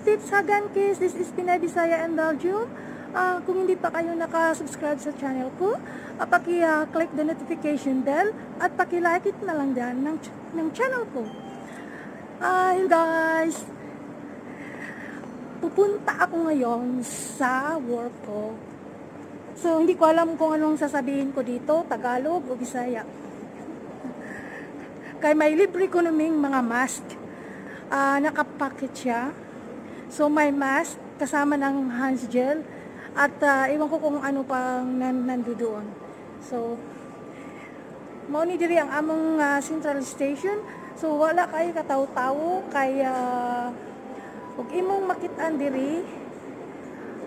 Tips Hagan Kiss. This is Pinay Bisaya and Belgium. Kung hindi pa kayo naka-subscribe sa channel ko, paki-click the notification bell at paki-like it na lang dyan ng channel ko. Hi guys! Pupunta ako ngayon sa work ko. So, hindi ko alam kung anong sasabihin ko dito, Tagalog o Bisaya. Kay may libre ko naming mga mask. Nakapacket siya. So, may mask kasama ng hands gel at ewan ko kung ano pang nandoon. So, mao ni diri ang among central station. So, wala kay kataw-tawo kay ug imong makit-an diri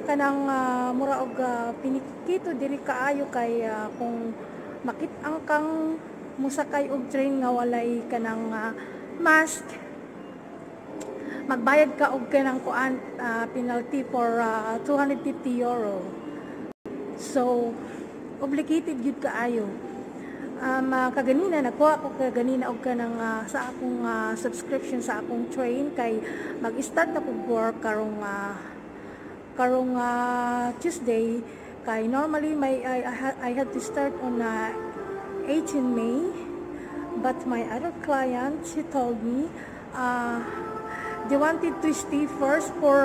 kanang mura og pinikito diri kaayo kay kung makit-an kang musakay og train nga walay kanang mask, magbayad ka og kanang kuan, penalty for €250. So obligated gyud kaayo. Kaganina nagkuha ko kaganina og kanang sa akong subscription sa akong train kay mag-start na kog work karong Tuesday, kay normally may I had to start on 18 May, but my other client, she told me they wanted to stay first for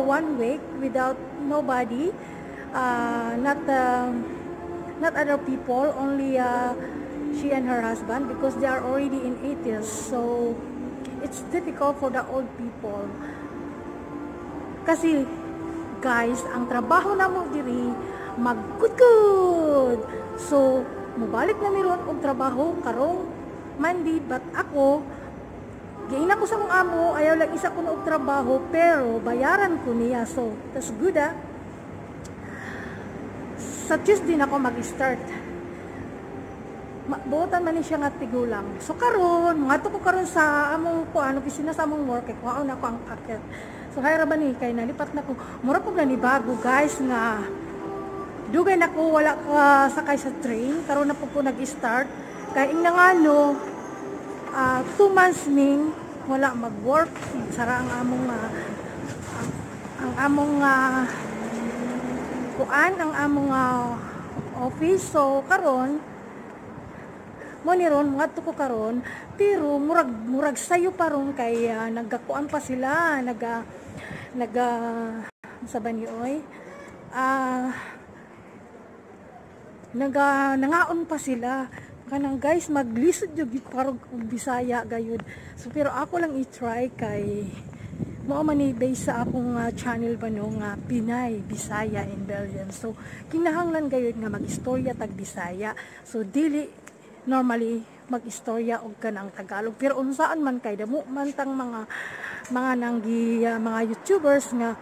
one week without nobody, not other people, only she and her husband, because they are already in 80s, so it's difficult for the old people. Kasi guys, ang trabaho namo diri magkudkod. So mobalik na mi ron og trabaho karong Monday, but ako giingnan ko sa akong amo, ayaw lang isa ko na og trabaho, pero bayaran ko niya. So, that's good ah. Sa Tuesday na ako mag-start. Buotan man ni siya nga tigulang. So karon, ngadto ko karon sa among kuan, opisina sa among work, kay kuhaon ako ang packet. So hay ra ba ni kay nalipat na ko. Mura pud na ni bago guys nga dugay na ko wala ka sakay sa train. Karon na pud ko nag-start. Kay ingna nga no, 2 months ning wala mag-work. Sara ang among kuan, ang among office. So karon mo ni ron ngadto ko karon, pero murag sayo pa ron kay nagakuan pa sila, naga sa ba ni oy, naga nangaon pa sila. Kanang guys, maglisod jud karog og Bisaya gayud. So pero ako lang i-try kay mao man ni base sa akong channel ba no, nga Pinay Bisaya in Belgium. So kinahanglan gayud nga mag-istorya tag Bisaya. So dili normally mag-istorya og kanang Tagalog, pero unsaan man kay damo man tang mga nanggi mga YouTubers nga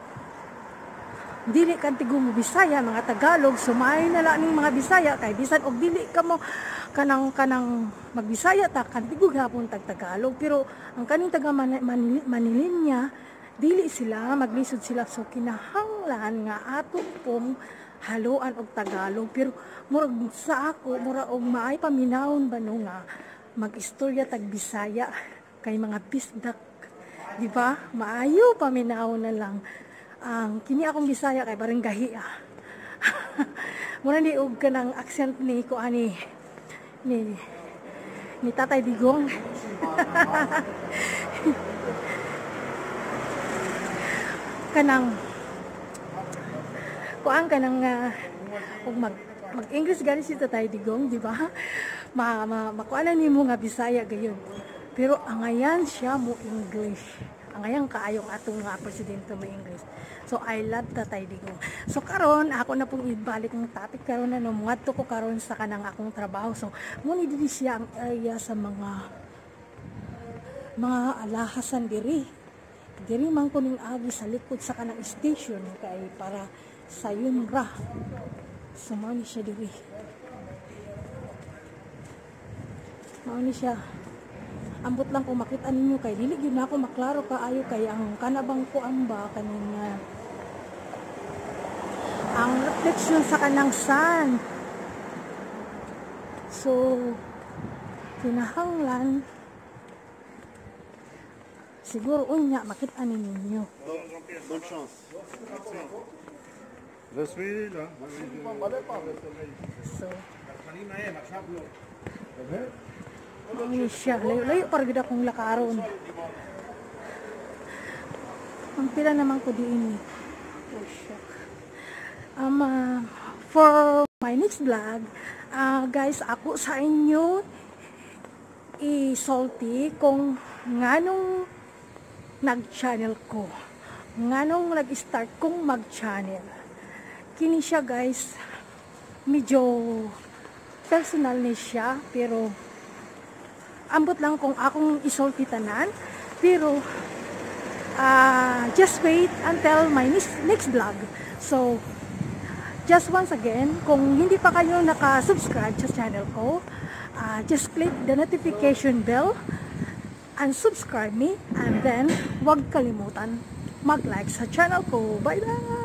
dili kan tigo mo Bisaya, mga Tagalog. So maay na lang ning mga Bisaya kay bisan og dili ka mo kanang magbisaya ta, kan tigo gihapon tag Tagalog. Pero ang kaning taga Manilinya, dili sila, maglisod sila. So kinahanglan nga ato pong haluan og Tagalog, pero murag sa ako mura og maay paminawon ba no nga mag-istorya tag Bisaya kay mga bisdak, di ba? Maayo paminawon na lang ang kini akong Bisaya kay barang gahi ah. Mura ni og kanang accent ni ko ani ni Tatay Digong. Kanang kuan, kanang ug mag English gani si Tatay Digong, di ba? Ma, ma makuan na nimo nga Bisaya gayon. Pero angayan siya mo English. Angayan kaayong atong nga presidente mo English. So I love Tatay Digong. So karon ako na pong ibalik ang topic karon ano, muadto ko karon sa kanang akong trabaho. So muni diri siya ang area sa mga alahasan diri. Diri man ko ning agi sa likod sa kanang station kay para sayon ra. So mao ni siya diri. Mao ni siya. Ambot lang kung makita ninyo kay dili gyud na ako maklaro kaayo kay ang kanabang kuan ba kaning ang reflection sa kanang sun. So kinahanglan Siguro unya makita ni ninyo. Bonne chance. Je suis là. So, mao ni siya. Layo-layo para gid akong lakaron. Ang pila naman ko diin eh. Oh, shuck. For my next vlog, guys, ako sa inyo isulti kung nganong nag-channel ko. Nganong nag-start kong mag-channel. Kini siya, guys, medyo personal ni siya, pero ambot lang kung akong isulti tanan, pero just wait until my next vlog. So just once again, kung hindi pa kayo naka-subscribe sa channel ko, just click the notification bell and subscribe me, and then wag kalimutan mag-like sa channel ko. Bye bye.